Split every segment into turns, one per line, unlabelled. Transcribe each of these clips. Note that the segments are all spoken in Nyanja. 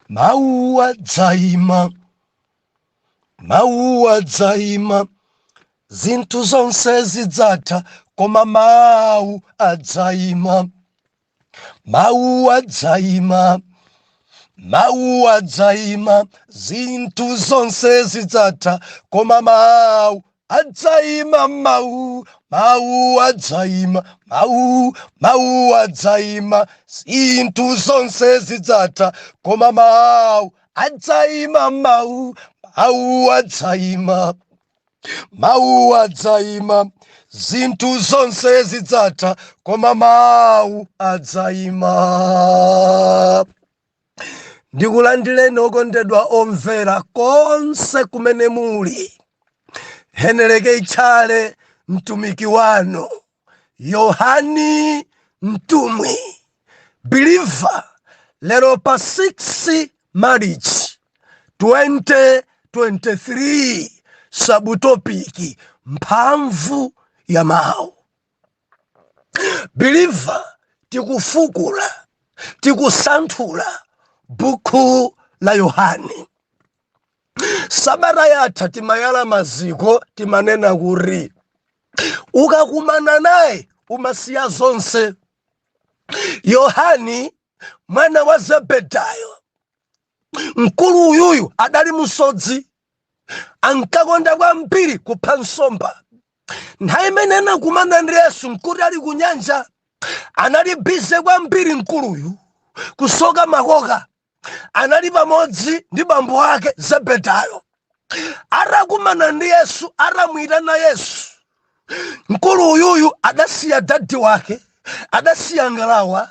Mawu adzaima, mawu adzaima, zinthu zonse zidzatha, koma mawu adzaima. Mawu adzaima, mawu adzaima, zinthu zonse zidzatha, koma mawu adzaima. Mawu, mawu adzaima, mawu, mawu adzaima, zinthu zonse zidzatha, koma mawu adzaima. Mawu, mawu adzaima, mawu adzaima, zinthu zonse zidzatha, koma mawu adzaima. Ndikulandireni okondedwa omvera konse kumene muli. Heneleke Itchale, mtumiki wanu, Yohani mtumwi believer. Lero pa 6 March 2023, subtopic mphamvu ya mawu. Believer, tikufukula, tikusanthula buku la Yohani. Sabata yatha timayala maziko, timanena kuti ukakumana naye umasiya zonse. Yohani mwana wa Zebedayo, mkulu uyuyu adali musodzi, ankakonda kwambiri kupha nsomba. Nthawi imene anakumana ndi Yesu nkuti ali ku nyanja, anali busy kwambiri mkuluyu kusoka makoka, anali pamodzi ndi bambo ake Zebedayo. Atakumana ndi Yesu, atamuyitana Yesu, mkulu uyuyu adasiya daddy wake, adasiya ngalawa,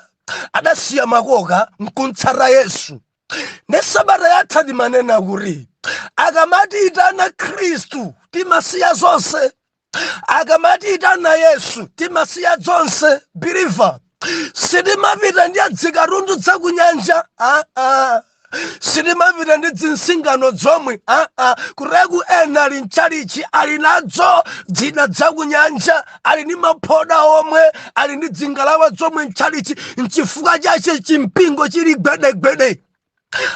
adasiya makoka nkuntsata Yesu. Ne sabata yatha timanena kuti akamatiyitana Khristu timasiya zonse, akamatiyitana Yesu timasiya zonse. Believer, sitimapita ndi adzikatundu dzakunyanja, aa, sitimapita ndi dzinsingano zomwe, aa. Kuteku ena ali mchalichi, ali nadzo dzina dzakunyanja, ali ndi maphoda omwe, ali ndi dzingalawa zomwe mchalichi. Nchifukwa chache chimpingo chili gwedegwede.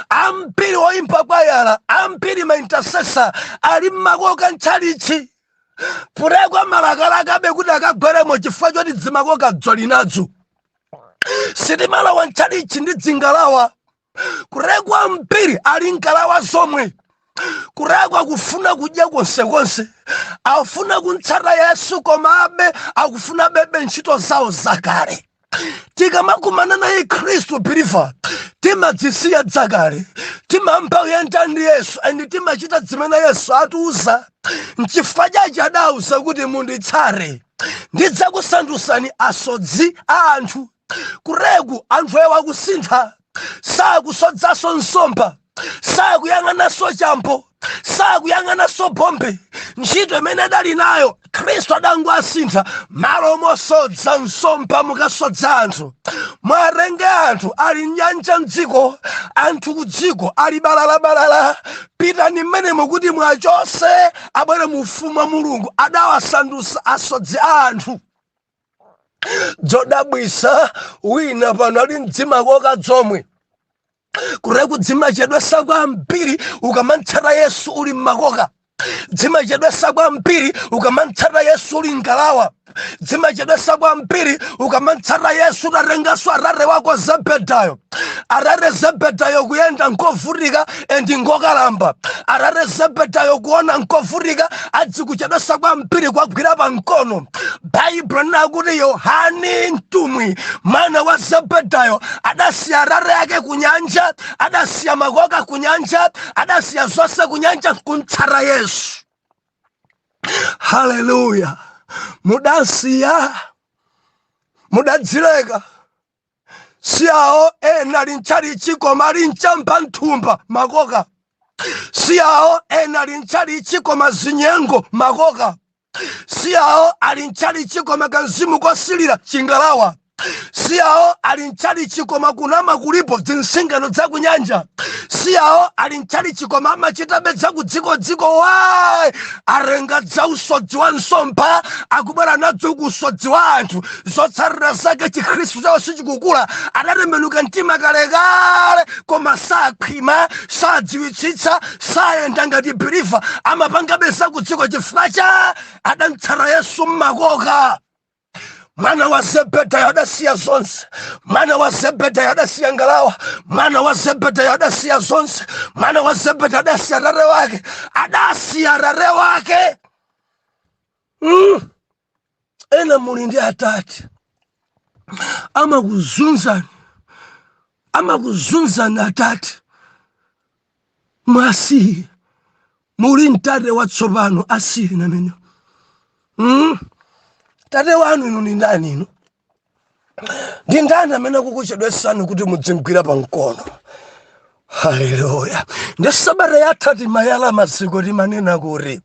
Ambiri oyimba kwayala, ambiri ma intercessor ali mmakoka mchalichi. Purekwa malakalakabe kuti akagweremo chifukwa choti dzimakoka dzoli nadzo. Sitimalawa mchalichi ndi dzingalawa. Kurekwa mbiri ali nkalawa zomwe. Kurekwa kufuna kudya konsekonse, afuna kuntsata Yesu, komabe akufuna bebe ntchito zawo zakale. Tikamakumana naye Khristu, believer, timadzisiya dzakale, timamba kuyenda ndi Yesu and timachita zimene Yesu atiuza. Nchifukwa chache adauza kuti munditsate, ndidzakusandusani asodzi a anthu. Kureku anthu ewa akusintha, sakusodzaso nsomba, sakuyang'ananso chambo, sakuyang'ananso bombe. Ntchito imene adali nayo, Khristu adangoasintha. Malo mosodza nsomba mukasodza anthu. Mwarenge anthu ali mnyanja mdziko, anthu ku dziko ali balalabalala, pitani mmenemo kuti mwachose abwere mu ufumu wa Mulungu. Adawasandusa asodzi a anthu. Dzodabwisa, wina pano ali mdzimakoka dzomwe. Kure kudzimachedwesa kwambiri ukamantsata Yesu uli mmakoka, dzimachedwesa kwambiri ukamantsata Yesu uli ngalawa, dzimachedwesa kwambiri ukamantsata Yesu utatenganso atate wako Zebedayo. Atate Zebedayo kuyenda nkovutika and ngokalamba. Atate Zebedayo kuona nkovutika, adzikuchedwesa kwambiri kwagwira pa mkono. Baibulo nakuti Yohani mtumwi mwana wa Zebedayo adasiya atate ake kunyanja, adasiya makoka kunyanja, adasiya zonse kunyanja nkuntsata Yesu. Haleluya! Mudasiya, mudadzileka. Siyawo ena ali mchalichi koma ali mchamba mthumba makoka. Siyawo ena ali mchalichi koma zinyengo makoka. Siyawo ali mchalichi koma kanzimu kosilira chingalawa. Si awo ali mchalichi koma kunama kulipo, zinsingano dzakunyanja. Si awo ali mchalichi koma amachitabe dzakudzikodziko. Wayi, arenga dzausodzi wa nsomba, akubwera nadzo kusodzi wa anthu. Zotsatira zake, Chikhristu chawo sichikukula. Adatembenuka mtima kalekale, koma sakhwima, sadziwitsitsa, sayenda ngati believer, amapangabe zakudziko chifukwa cha adamtsata Yesu mmakoka. Mwana wa Zebedayo adasiya zonse. Mwana wa Zebedayo adasiya ngalawa. Mwana wa Zebedayo adasiya zonse. Mwana wa Zebedayo adasiya tate wake, adasiya tate wake. Ena muli ndi atate amakuzunzani, amakuzunzani atate, mwasiye. Muli mtate watsopano, asiye namene. Tate wanu inu ni ndani? Inu ndi ndani amene akukuchedwesani kuti mudzimgwira pa mkono? Haleluya! Ndi sabata yatha timayala maziko, timanena kuti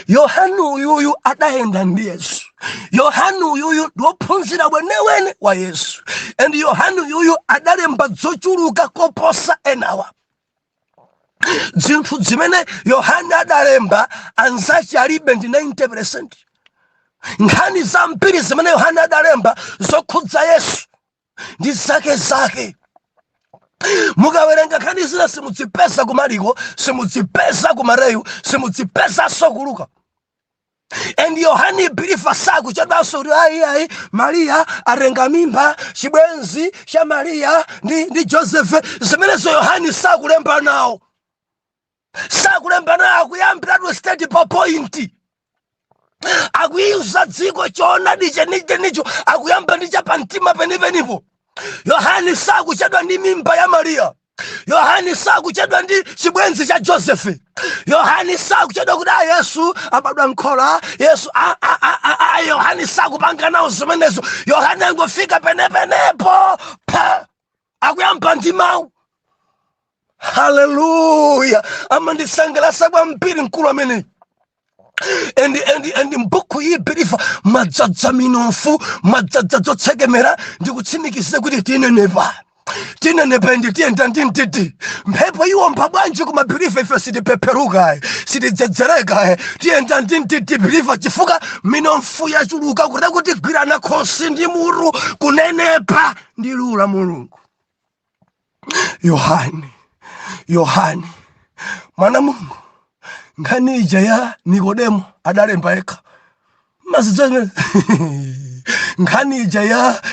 Yohane uyuyu adayenda ndi Yesu. Yohane uyuyu ndi wophunzira wenewene wa Yesu, and Yohane uyuyu adalemba zochuluka koposa enawa. Zinthu zimene Yohane adalemba anzace alibe ndi 90. Nkhani zambiri zimene Yohane adalemba zokhudza Yesu ndi zake zake. Mukawerenga nkhani zina, simudzipeza ku Mariko, simudzipeza ku Mateyu, simudzipezanso ku Luka. And Yohane believer sakuchedwanso kuti ayi, ayi, Mariya atenga mimba, chibwenzi cha Mariya ndi Joseph. Zimenezo Yohane sakulemba nawo, sakulemba nawo. Akuyambiratu straight pa point, akuiuza dziko choonadi chenichenicho, akuyamba ndi chapamtima penipenipo. Yohane sakuchedwa ndi mimba ya Mariya. Yohane sakuchedwa ndi chibwenzi cha Josefe. Yohane sakuchedwa kuti a Yesu abadwa nkhola. Yesu a, a, a, a, a, Yohane sakupanga nawo zimenezo. Yohane angofika penepenepo pa, akuyamba ndi mawu. Haleluya! Amandisangalatsa kwambiri mkulu ameneyi. And mbuku iyi, believer, madzadza minofu, madzadza zotsekemera. Ndikutsimikize kuti tinenepa, tinenepa ndi tiyenda ndi mtiti. Mphepo iwomba bwanji, kuma believer ife sitipepheruka, sitidzedzereka, tiyenda ndi mtiti, believer, chifukwa minofu yachuluka kuti kuti gwirana khosi ndi muru, kunenepa ndi lula Mulungu. Yohane, Yohane mwana Mulungu, nkhani ija ya Nikodemo adalemba yekha. Mazidzene nkhani ija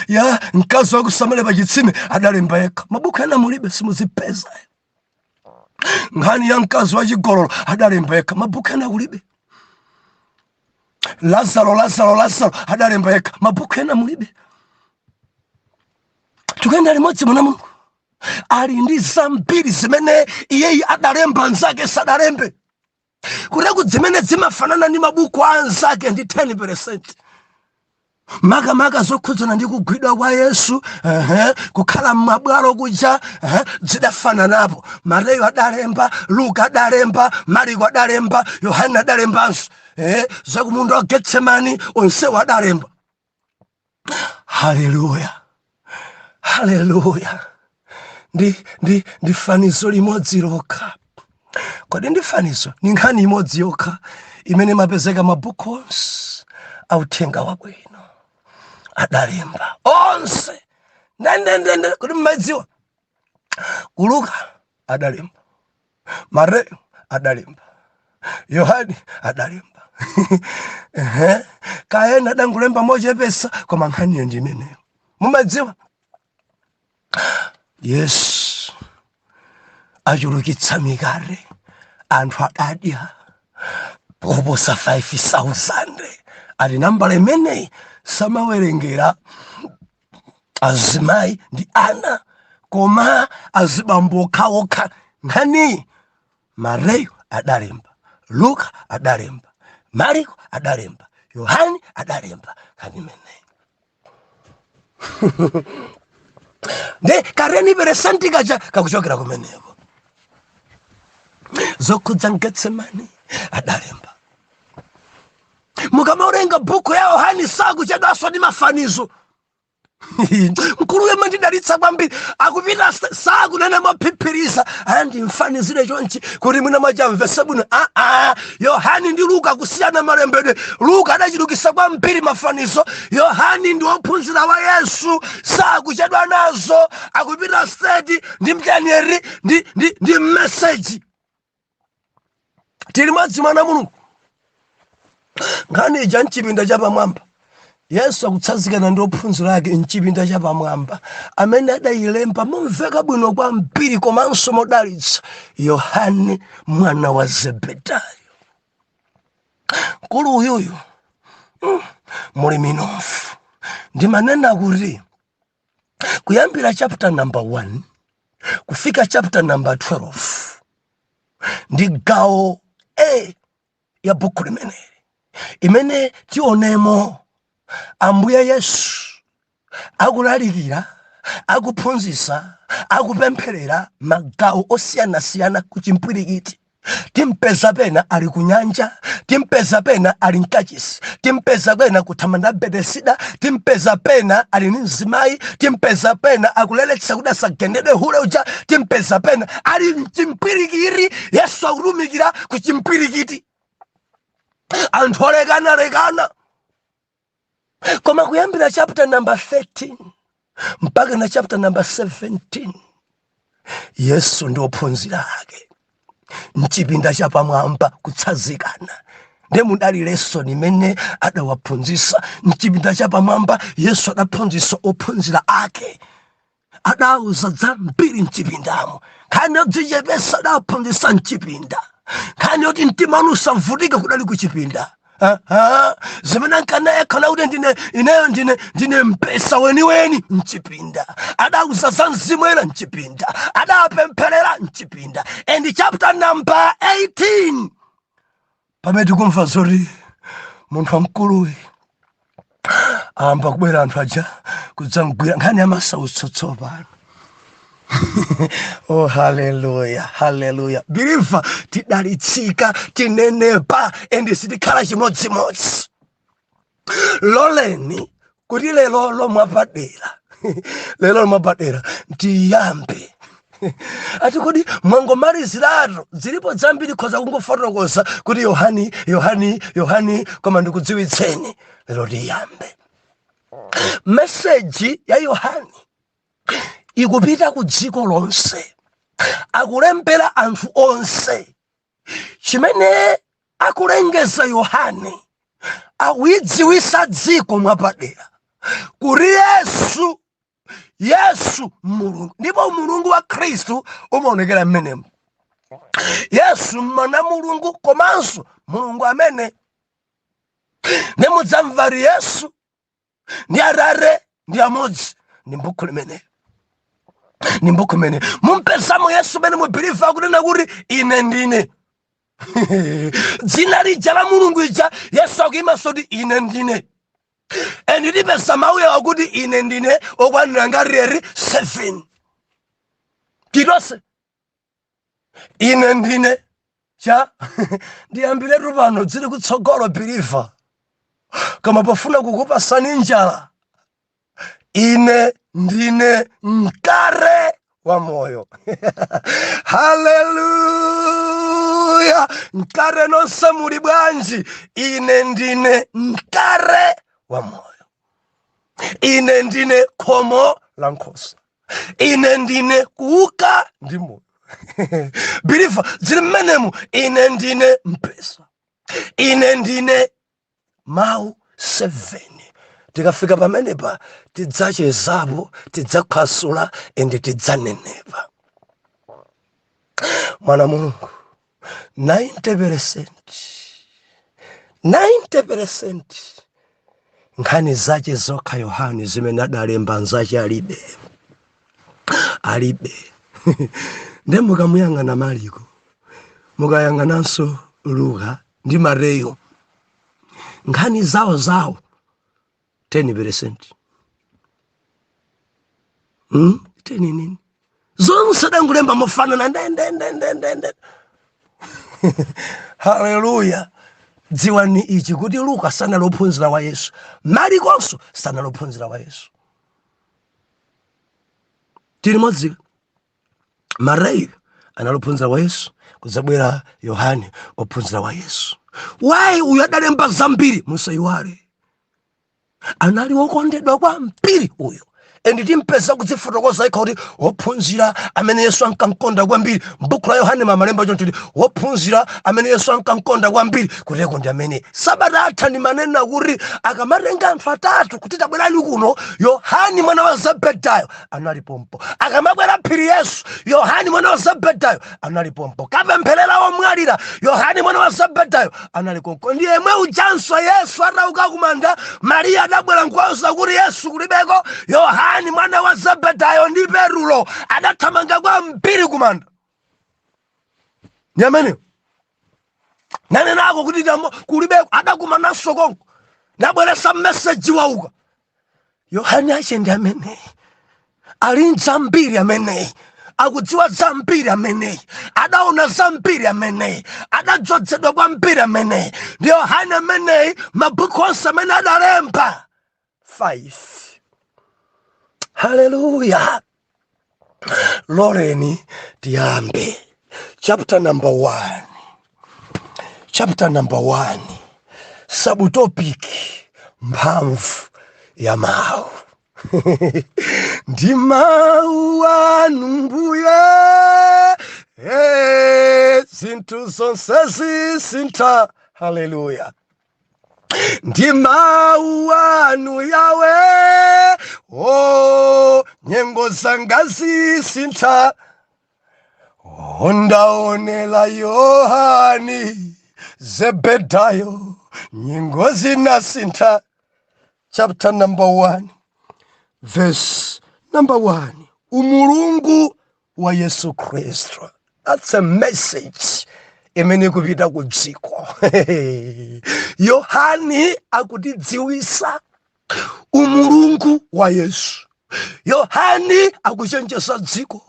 ya mkazi wa ku Samaria pa chitsime adalemba yekha. Mabuku ena mulibe, simuzipeza. Nkhani ya mkazi wa chigololo adalemba yekha. Mabuku ena kulibe. Lazaro, Lazaro, Lazaro adalemba yekha. Mabuku ena mulibe. Tikuyenda limodzi, mwana Mulungu? Ali ndi zambiri zimene iyeyi adalemba, anzake sadalembe. Kuteku zimene zimafanana ndi mabuku a anzake ndi 10, makamaka zokhudzana ndi kugwidwa kwa Yesu, kukhala m'mabwalo kuja, zidafananapo. Mateyu adalemba, Luka adalemba, Mariko adalemba, Yohane adalembanso. Zakumunda wa Getsemani, onsewo adalemba. Haleluya, haleluya! Ndi fanizo limodzi lokha. Kodi ndi fanizo? Ni nkhani imodzi yokha imene imapezeka mabuku onse authenga wabwino, adalemba onse ndendendende. Kuti mmadziwa, kuluka adalemba, Mateyu adalemba, Yohane adalemba. Ehe. Kaena adangolemba mochepesa, koma nkhaniyo ndi imeneyo. Mumadziwa, Yesu achulukitsa mikate, anthu adadya oposa 5000. Ati nambala imeneyi samawerengera azimayi ndi ana, koma azibambo okhaokha. Nkhaniyi Mateyu adalemba, Luka adalemba, Mariko adalemba, Yohani adalemba nkhani imeneyi. Ndi ka 10% kaja kakuchokera kumeneko. Zokhudza Getsemani adalemba. Mukamawerenga buku ya Yohani, sakuchedwanso ndi mafanizo. Mkulu amandidalitsa kwambiri. Akupita sakunena mophiphirisa, andimfanizire chonchi kuti mwina mwachamvese bwino. Aa, Yohani ndi Luka kusiyana malembedwe. Luka adachulukisa kwambiri mafanizo. Yohani ndi wophunzira wa Yesu, sakuchedwa nazo, akupita straight ndi mchaneri ndi message. Tili mwadzi, mwana Mulungu. Nkhani ija mchipinda chapamwamba, Yesu akutsanzikana ndi ophunzira ake mchipinda chapamwamba, amene adayilemba momveka bwino kwambiri komanso modalitsa, Yohane mwana wa Zebedayo. Mkulu uyuyu muli minofu. Ndimanena kuti kuyambira chapter number 1 kufika chapter number 12 ndi gawo A ya buku limeneli, imene tionemo Ambuye Yesu akulalikira, akuphunzitsa, akupempherera magawo osiyanasiyana ku chimpwirikiti. Timpeza pena ali ku nyanja, timpeza pena ali mkachisi, timpeza pena kuthamanda Betesida, timpeza pena ali ndi mzimayi, timpeza pena akuleletsa kuti asagendedwe hule uja, timpeza pena ali mchimpwirikiti. Yesu akutumikira ku chimpwirikiti, anthu olekanalekana. Koma kuyambira chapter number 13 mpaka na chapter number 17, Yesu ndi ophunzira ake mchipinda chapamwamba kutsazikana, ndi mudali lesson imene adawaphunzitsa mchipinda chapamwamba. Yesu adaphunzitsa ophunzira ake, adauza zambiri mchipindamo. Nkhani yodzichepesa adaphunzitsa mchipinda, nkhani yoti mtima wanu usavutike kudali kuchipinda. Aha. Zimene ankanayekhana kuti ndine ineyo, ndine mpesa weniweni, mchipinda adauza za mzimu ena, mchipinda adapempherera mchipinda. And chapter number 18, pamene tikumva zoti munthu wamkuluyi amba kubwera anthu aja kudzamgwira, nkhani ya masautso tsopano. Oh, haleluya, haleluya! Believer, tidalitsika, tinenepa and sitikhala chimodzimodzi. Loleni kuti lelolo mwapadera, lero mwapadera tiyambe. Ati kodi mwangomaliziratu? Zilipo zambiri, khoza kungofotokoza kuti Yohani, Yohani, Yohani, koma ndikudziwitseni, lero tiyambe message ya Yohani. Ikupita ku dziko lonse, akulembera anthu onse. Chimene akulengeza Yohane, akuidziwisa dziko mwapadera kuti Yesu, Yesu Mulungu, ndipo Mulungu wa Khristu umaonekera mmenemo. Yesu mwana Mulungu komanso Mulungu amene nemudzamvari Yesu ndi Atate ndi amodzi. Ndi mbuku limene, ndi mbuku limene mumpezamo Yesu mene mubeliever akunena kuti ine ndine dzina lija la Mulungu ija. Yesu akuyimanso kuti ine ndine, and ndipeza mawu yawo kuti ine ndine okwanira ngati eri 7 titonse. Ine ndine cha ndiyambiretu pano, dzili kutsogolo, believer, koma pofuna kukupasani njala, ine ndine mkate wa moyo. Haleluya! Mkate nonse muli bwanji? Ine ndine mkate wa moyo, ine ndine khomo la nkhosa, ine ndine kuuka ndi moyo. Believer, zili mmenemu. Ine ndine mpesa, ine ndine mawu 7. Tikafika pamenepa tidzachezapo, tidzakhwasula ende tidzanenepa. Mwana Mulungu, 90%, 90% nkhani zache zokha Yohane zimene adalemba, nzache alibe, alibe. Nde mukamuyang'ana Mariko, mukayang'ananso Luka ndi Mateyo, nkhani zawo zawo 10%, 10 nini, zonse dangulemba mofanana ndendendendende. Haleluya! Dziwani ichi kuti Luka sanali ophunzira wa Yesu, Marikonso sanali ophunzira wa Yesu. Tili modzika. Mateyu anali ophunzira wa Yesu, kudzabwera Yohane, ophunzira wa Yesu. Why uyu adalemba zambiri? Musayiwale, anali wokondedwa kwambiri uyu, and timpeza kudzifotokoza yekha kuti wophunzira amene Yesu ankamkonda kwambiri. M'buku la Yohane mamalemba choncho kuti wophunzira amene Yesu ankamkonda kwambiri, kuteko ndi amene sabata atha ndimanena kuti akamatenga anthu atatu kuti tabwerani kuno, Yohani mwana wa Zebedayo anali pompo. Akamakwera phiri Yesu, Yohani mwana wa Zebedayo anali pompo. Kapempherera omwalira, Yohani mwana wa Zebedayo anali konko. Ndi yemwe ujanso Yesu atauka kumanda, Mariya adabwera nkuwauza kuti Yesu kulibeko, Yohani mwana wa Zebedayo ndi Petulo adathamanga kwambiri kumanda. Ndi ameneyo nanenako kuti kulibeko, adakumananso konko, nabweresa message, wauka. Yohane ache ndi ameneyi, ali nzambiri ameneyi, akudziwa zambiri ameneyi, adaona zambiri ameneyi, adadzozedwa kwambiri ameneyi. Ndi Yohane ameneyi, mabuku onse amene adalemba 5. Haleluya! Loleni tiyambe chapter number 1, chapter number 1, subtopic mphamvu ya mawu. Ndi mawu anu Mbuye, zinthu zonse zisintha. Haleluya! Ndi mawu anu Yawe, o nyengo zanga zisintha. Ndaonela Yohani Zebedayo, nyengo zinasintha. Chapter number 1, verse number 1, umulungu wa Yesu Khristu. That's a message imene ikupita ku dziko. Yohani akutidziwisa umulungu wa Yesu. Yohani akuchenjeza dziko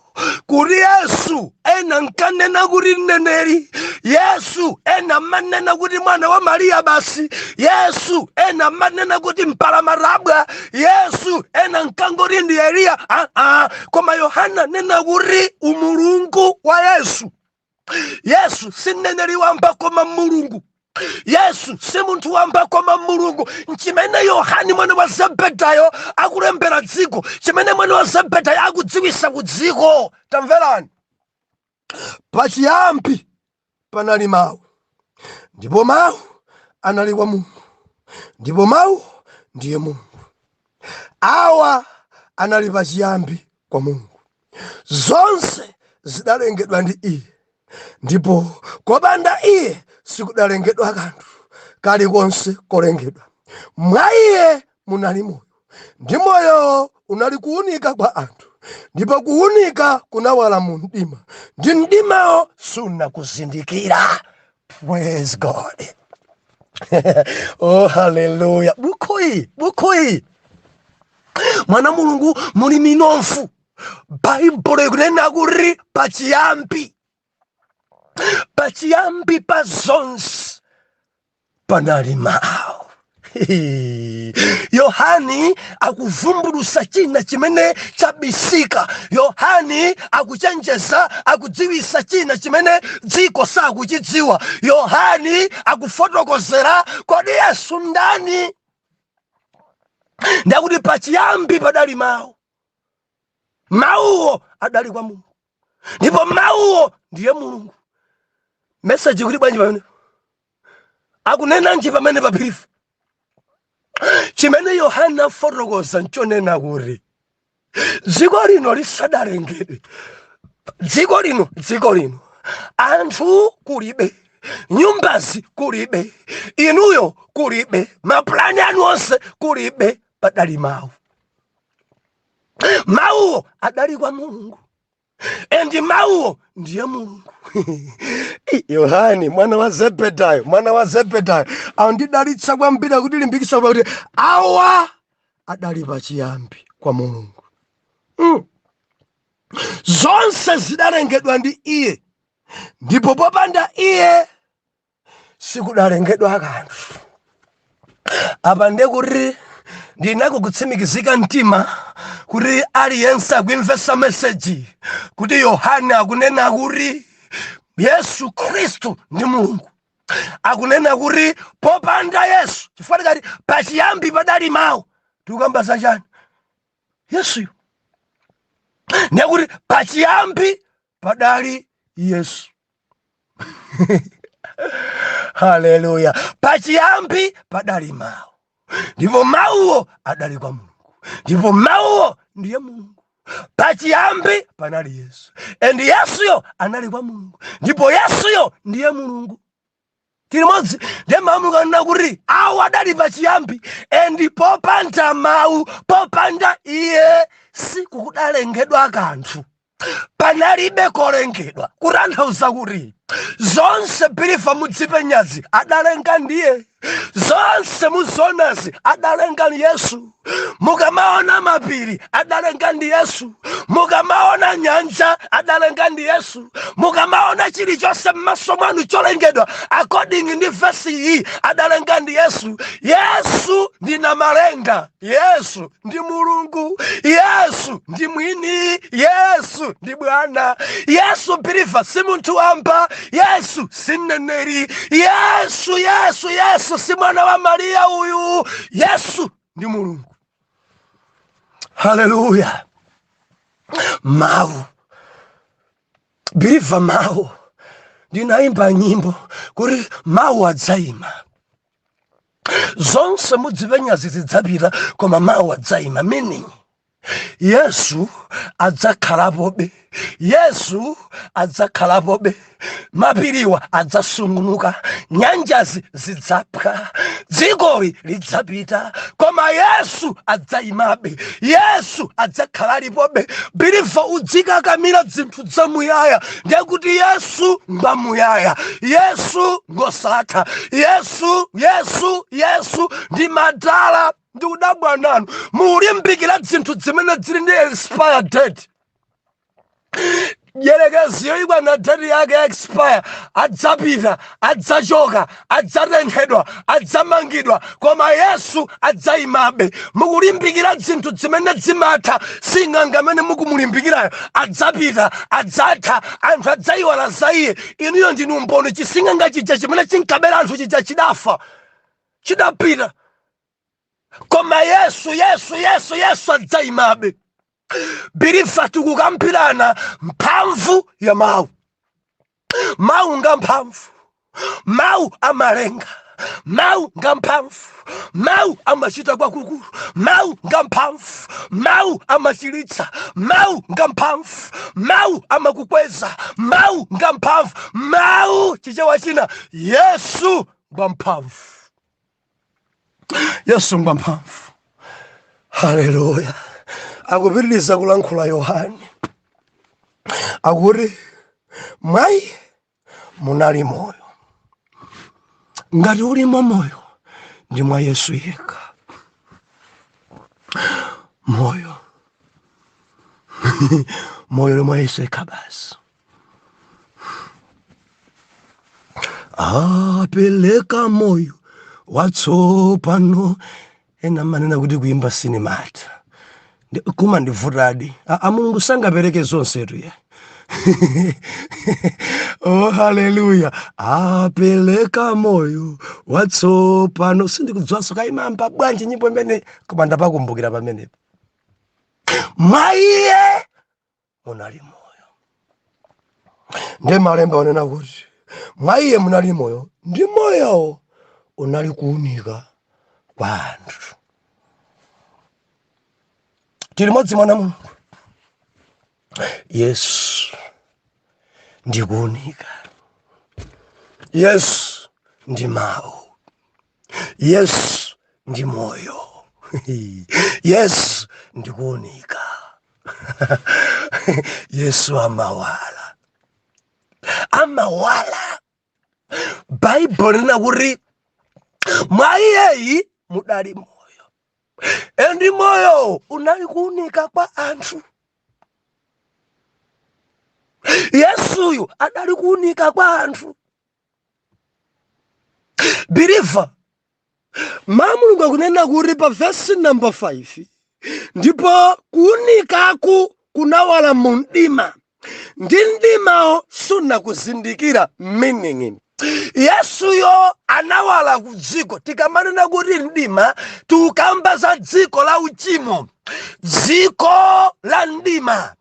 kuti Yesu ena nkanena kuti mneneri, Yesu ena manena kuti mwana wa Mariya basi, Yesu ena manena kuti mpalamatabwa, Yesu ena nkangoti ndi Eliya. Ah, koma Yohana nena kuti umulungu wa Yesu. Yesu si mneneri wamba koma Mulungu. Yesu si munthu wamba koma Mulungu. Nchimene Yohani mwana wa Zebedayo akulembera dziko, chimene mwana wa Zebedayo akudziwisa ku dziko. Tamverani, pachiyambi panali mawu, ndipo mawu anali kwa Mulungu, ndipo mawu ndiye Mulungu. Awa anali pachiyambi kwa Mulungu. Zonse zidalengedwa ndi iye, ndipo kopanda iye sikudalengedwa kanthu kalikonse kolengedwa. Mwa iye munali moyo, ndi moyowo unali kuwunika kwa anthu, ndipo kuwunika kunawala mu mdima, ndi mdimawo sunakuzindikira. Praise God! Oh, haleluya! Buku iyi, buku iyi, mwana Mulungu, muli minofu. Baibulo ikunena kuti pachiyambi, pachiyambi pa zonse panali mawu. Yohani akuvumbulusa china chimene chabisika. Yohani akuchenjeza, akudziwisa china chimene dziko sakuchidziwa. Yohani akufotokozera kodi Yesu ndani. Ndakuti pachiyambi padali mawu, mawuwo adali kwa Mulungu, ndipo mawuwo ndiye Mulungu. Message kuti bwanji pamene akunenanji pamene paphirifu? Chimene Yohana afotokoza nchonena kuti dziko lino lisadalengedwe, dziko lino, dziko lino anthu kulibe, nyumbazi kulibe, inuyo kulibe, mapulani anu onse kulibe, padali mawu. Mawuwo adali kwa Mulungu, and mawuwo ndiye Mulungu. Yohani mwana wa Zebedayo, mwana wa Zebedayo andidalitsa kwambiri, akutilimbikitsa kuti awa adali pachiyambi kwa Mulungu. Zonse zidalengedwa ndi iye, ndipo popanda iye sikudalengedwa kanthu. Apa ndekuti Ndinako kutsimikizika mtima kuti aliyense akuimvesa meseji kuti Yohane akunena kuti Yesu Khristu ndi Mulungu. Akunena kuti popanda Yesu, chifukwa tikati pachiyambi padali mawu, tikukamba zachani? Yesuyo. Ndiye kuti pachiyambi padali Yesu. Haleluya! Pachiyambi padali mawu, ndipo mawuwo adali kwa Mulungu, ndipo mawuwo ndiye Mulungu. Pachiyambi panali Yesu, and Yesuyo anali kwa Mulungu, ndipo Yesuyo ndiye Mulungu. Tili limodzi? Ndiye mawu Mulungu anena kuti awo adali pachiyambi, and popanda mawu, popanda iye, sikukudalengedwa kanthu, panalibe kolengedwa. Kutanthauza kuti zonse, believer, mudzipenyazi adalenga ndiye, zonse muzionazi adalenga ndi Yesu. Mukamaona mapiri, adalenga ndi Yesu. Mukamaona nyanja, adalenga ndi Yesu. Mukamaona chilichonse m'maso mwanu cholengedwa, according ndi vesi iyi, adalenga ndi Yesu. Yesu ndi Namalenga, Yesu ndi Mulungu, Yesu ndi mwini, Yesu ndi Bwana. Yesu, believer, si munthu wamba. Yesu si mneneri. Yesu, Yesu, Yesu si mwana wa Mariya uyu. Yesu ndi Mulungu. Haleluya! Mawu, believer, mawu. Ndinayimba nyimbo kuti mawu adzayima. Zonse mudzipenyazi zidzapita, koma mawu adzayima, meaning Yesu adzakhalapobe. Yesu adzakhalapobe. Mapiriwa adzasungunuka, nyanjazi zidzaphwa, dzikoli lidzapita, koma Yesu adzayimabe. Yesu adzakhala alipobe. Believer, udzikakamira zinthu zamuyaya. Ndiye kuti Yesu ngwamuyaya, Yesu ngosatha. Yesu, Yesu, Yesu ndi madala. Ndikudabwa nanu, mulimbikira zinthu zimene zili ndi expire date. Dyerekeziyo ikwana date yake expire, adzapita, adzachoka, adzatenthedwa, adzamangidwa, koma Yesu adzayimabe. Mukulimbikira zinthu zimene zimatha. Sing'anga amene mukumulimbikirayo adzapita, adzatha, anthu adzayiwala za iye. Inuyo ndinu mboni. Chising'anga chija chimene chinkabera anthu chija chidafa, chidapita, koma Yesu, Yesu, Yesu, Yesu adzayimabe. Believer, tikukambirana mphamvu ya mawu. Mawu nga mphamvu, mawu amalenga, mawu nga mphamvu, mawu amachita kwakukulu, mawu nga mphamvu, mawu amachiritsa, mawu nga mphamvu, mawu amakukweza, mawu nga mphamvu. Mawu, Chichewa china, Yesu ngwa mphamvu. Yesu ngwa mphamvu. Haleluya! Akupitiriza kulankhula Yohane, akuti mwayi munali moyo. Ngati ulimo moyo, ndi mwa Yesu yekha. Moyo, moyo uli mwa Yesu yekha basi. Apereka moyo watsopano. Ena manena kuti kuimba sinimata kumandivutadi. A Mulungu sangapereke zonsetu ye. Oh, haleluya! Apereka moyo watsopano. Sindikudziwanso kayimamba bwanji nyimbo imene, koma ndapakumbukira pamenepo. Mwa iye munali moyo. Ndiye malemba onena kuti mwa iye munali moyo, ndi moyowo unali kuunika kwa anthu. Tili limodzi, mwana Mulungu? Yesu ndi kuunika, Yesu ndi mawu, Yesu ndi moyo, Yesu ndi kuunika. Yesu amawala, amawala. Baibulo linena kuti mwa iyeyi mudali moyo, and moyo unali kuunika kwa anthu. Yesuyu adali kuunika kwa anthu. Believer, Mawu a Mulungu akunena kuti pa vesi namba 5, ndipo kuunikaku kunawala mu mdima, ndi mdimawo sunakuzindikira. Meaning, Yesuyo anawala ku dziko. Tikamanena kuti mdima, tikukamba za dziko la uchimo, dziko la mdima.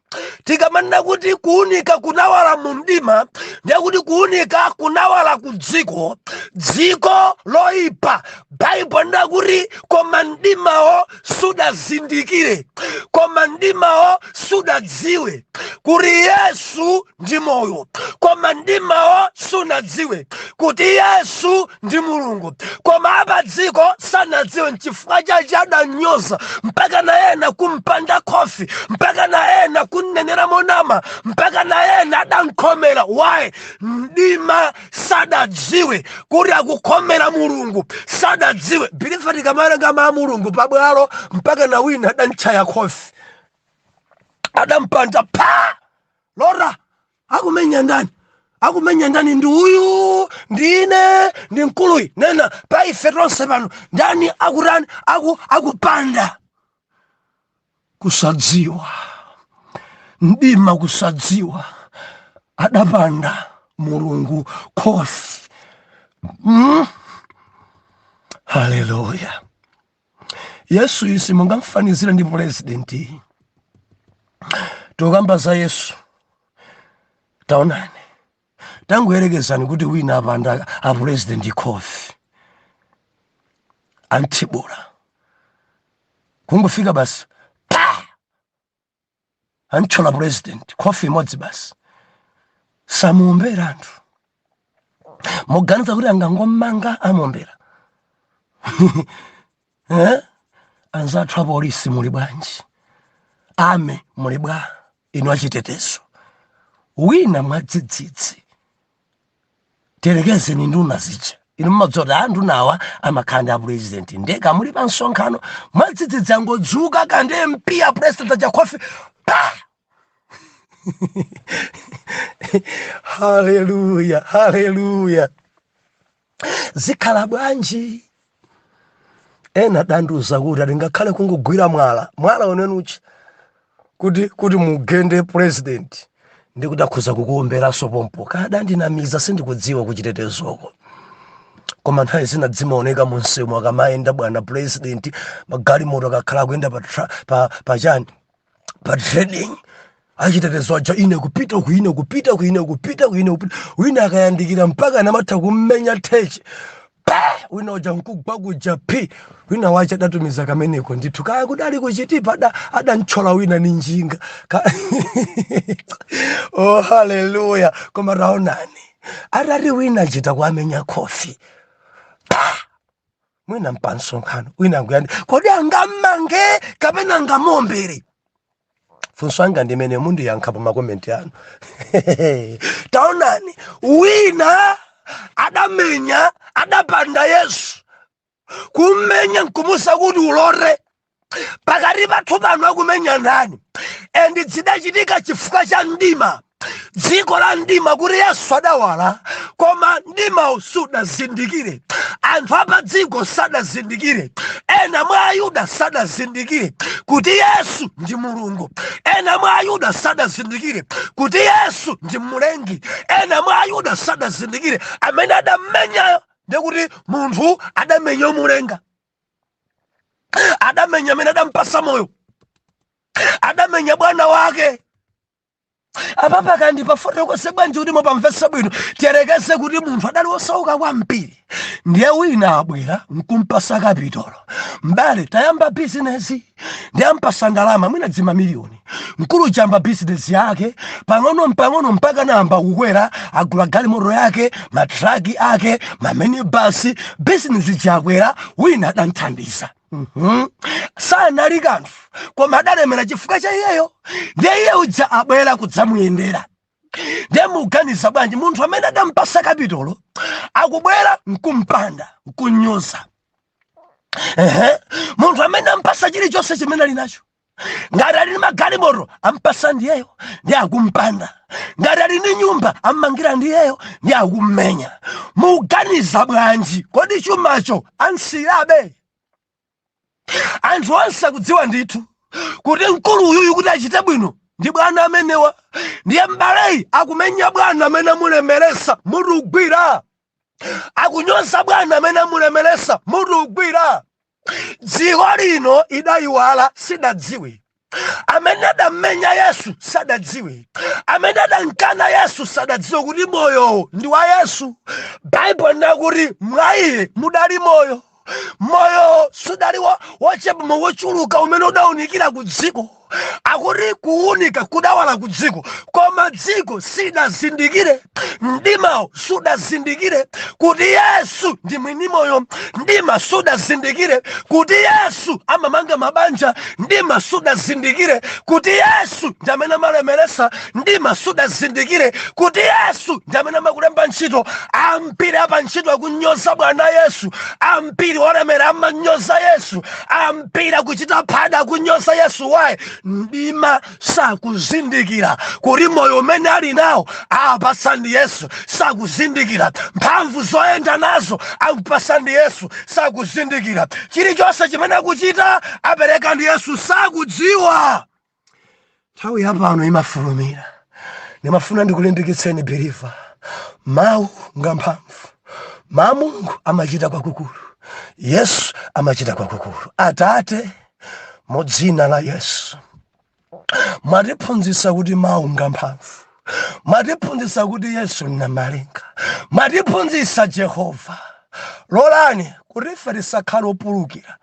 Tikamanena kuti kuunika kunawala mu mdima, ndiye kuti kuunika kunawala ku dziko, dziko loyipa. Baibulo linena kuti koma mdimawo sudazindikire, koma mdimawo sudadziwe kuti Yesu ndi moyo, koma mdimawo sunadziwe kuti Yesu ndi Mulungu. Koma apa dziko sanadziwe, nchifukwa chache adanyoza, mpaka na ena kumpanda khofi, mpaka na ena kunnenera monama, mpaka na ena adankhomera. Why? Mdima sadadziwe kuti akukhomera Mulungu, sadadziwe. Believer, tikamawerenga mawu a Mulungu pabwalo, mpaka na wina adamtchaya khofi, adampanda pa lora. Akumenya ndani? Akumenya ndani? Ndi uyu, ndine, ndi mkuluyi. Nena pa ife tonse pano, ndani akutani? Akupanda. Kusadziwa, mdima, kusadziwa, adapanda Mulungu khofi. Haleluya! Yesu isi mungamfanizire ndi purezidenti. Tokamba za Yesu, taonani, tangoyerekezani kuti wina apanda apurezidenti khofi, anthibula, kungofika basi pa antchola president khofi imodzi basi, samuombera anthu. Muganiza kuti angangomanga amuombera, eh? Anzathu apolisi muli bwanji? Ame muli bwa? Inu achitetezo, wina mwadzidzidzi, terekezeni nduna zija, inu mmadziwa kuti anthu nawa amakhala ndi apresident, ndeka muli pa msonkhano, mwadzidzidzi angodzuka kandi MP a president aja khofi pa. Haleluya, haleluya! Zikhala bwanji? Ena adandiuza kuti ati ngakhale kungogwira mwala, mwala unenuchi, kuti mugende president, ndikuti akhuza kukuomberanso pompo. Kadandinamiza, sindikudziwa kuchitetezoko, koma nthawi zina zimaoneka mu msewu akamayenda bwana president, magalimoto akakhala akuyenda pa chani, pa trading, achitetezo aja ine kupita ku, ine kupita ku, ine kupita ku, ine kupita. Wina akayandikira mpaka anamatha kummenya theche pa, wina uja nkugwa kuja phi. Wina wache adatumiza kameneko ndithu, kaya kudali kuchitipa, adantchola wina ni njinga. Oh, haleluya! Koma taonani, atati wina achita kuamenya khofi pa, mwina mpansonkhano, wina akuyandi, kodi angammange kapena angamuombere? Funso anga ndimene mundiyankha pa makomenti anu. Taonani, wina adamenya, adapanda Yesu, kummenya nkumusa kuti ulote pakati pathu pano akumenya ndani? And zidachitika chifukwa cha mdima, dziko la mdima, kuti Yesu adawala koma mdimawo sudazindikire. Anthu apa dziko sadazindikire, ena mwa Ayuda sadazindikire kuti Yesu ndi Mulungu, ena mwa Ayuda sadazindikire kuti Yesu ndi Mlengi, ena mwa Ayuda sadazindikire. Amene adammenyayo, ndekuti munthu adamenya omulenga, adamenya amene adampasa moyo, adamenya bwana wake. Apapa kandi pafotokoze bwanji kuti mupamvetse bwino? Tiyerekeze kuti munthu adali wosauka kwambiri, ndiye wina abwera nkumpasa kapitolo: "Mbale, tayamba bizinesi." Ndiye ampasa ndalama, mwina dzima miliyoni. Mkulu chamba bizinesi yake pang'ono mpang'ono mpaka nayamba kukwera, agula galimoto yake, matraki ake, maminibasi, bizinesi chakwera. Wina adamthandiza. Sanali kanthu koma adalemera chifukwa cha iyeyo. Ndiye iye uja abwera kudzamuyendera. Ndiye muganiza bwanji munthu amene adampasa kapitolo akubwera nkumpanda, nkunyoza? Ehe, munthu amene ampasa chilichonse chimene ali nacho. Ngati ali ndi magalimoto, ampasa ndiyeyo, ndi akumpanda. Ngati ali ndi nyumba, ammangira ndiyeyo, ndi akummenya. Muganiza bwanji? Kodi chumacho ansiyirabe? Anthu onse akudziwa ndithu kuti mkulu uyuyu kuti achite bwino ndi bwana amenewa. Ndiye m'baleyi akumenya bwana amene amulemeresa, mutu ugwira. Akunyoza bwana amene amulemeresa, mutu ugwira. Dziko lino idayiwala, sidadziwe. Amene adammenya Yesu sadadziwe, amene adankana Yesu sadadziwe kuti moyowo ndi wa Yesu. Baibulo linakuti mwa iye mudali moyo, moyo sudali wochepa, wochuluka, umene udawunikira ku dziko. Akuti kuwunika kudawala ku dziko, koma dziko sidazindikire, mdimawo sudazindikire kuti Yesu ndi mwini moyo. Mdima sudazindikire kuti Yesu amamanga mabanja. Mdima sudazindikire kuti Yesu ndi amene amalemeresa. Mdima sudazindikire kuti Yesu ndi amene amakulemba ntchito. Ambiri apa ntchito akunyoza bwana Yesu, ambiri olemera amanyoza Yesu, ambiri akuchita phada akunyoza Yesu. Why? Mdima sakuzindikira kuti moyo umene ali nawo apasa ndi Yesu, sakuzindikira mphamvu zoyenda nazo akupasa ndi Yesu, sakuzindikira chilichonse chimene akuchita apereka ndi Yesu, sakudziwa. Nthawi yapano imafulumira. Ndimafuna ndikulimbikitseni believer, mawu ngamphamvu. Mawu Mulungu amachita kwakukulu, Yesu amachita kwakukulu. Atate, mu dzina la Yesu, mwatiphunzitsa kuti mawu ngamphamvu, mwatiphunzitsa kuti Yesu namalenga, mwatiphunzitsa Jehova. Lolani kuti ife tisakhale opulukira,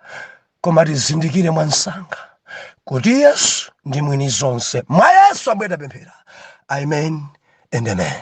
koma tizindikire mwansanga kuti Yesu ndi mwini zonse. Mwa Yesu ambuye tapemphera, amen and amen.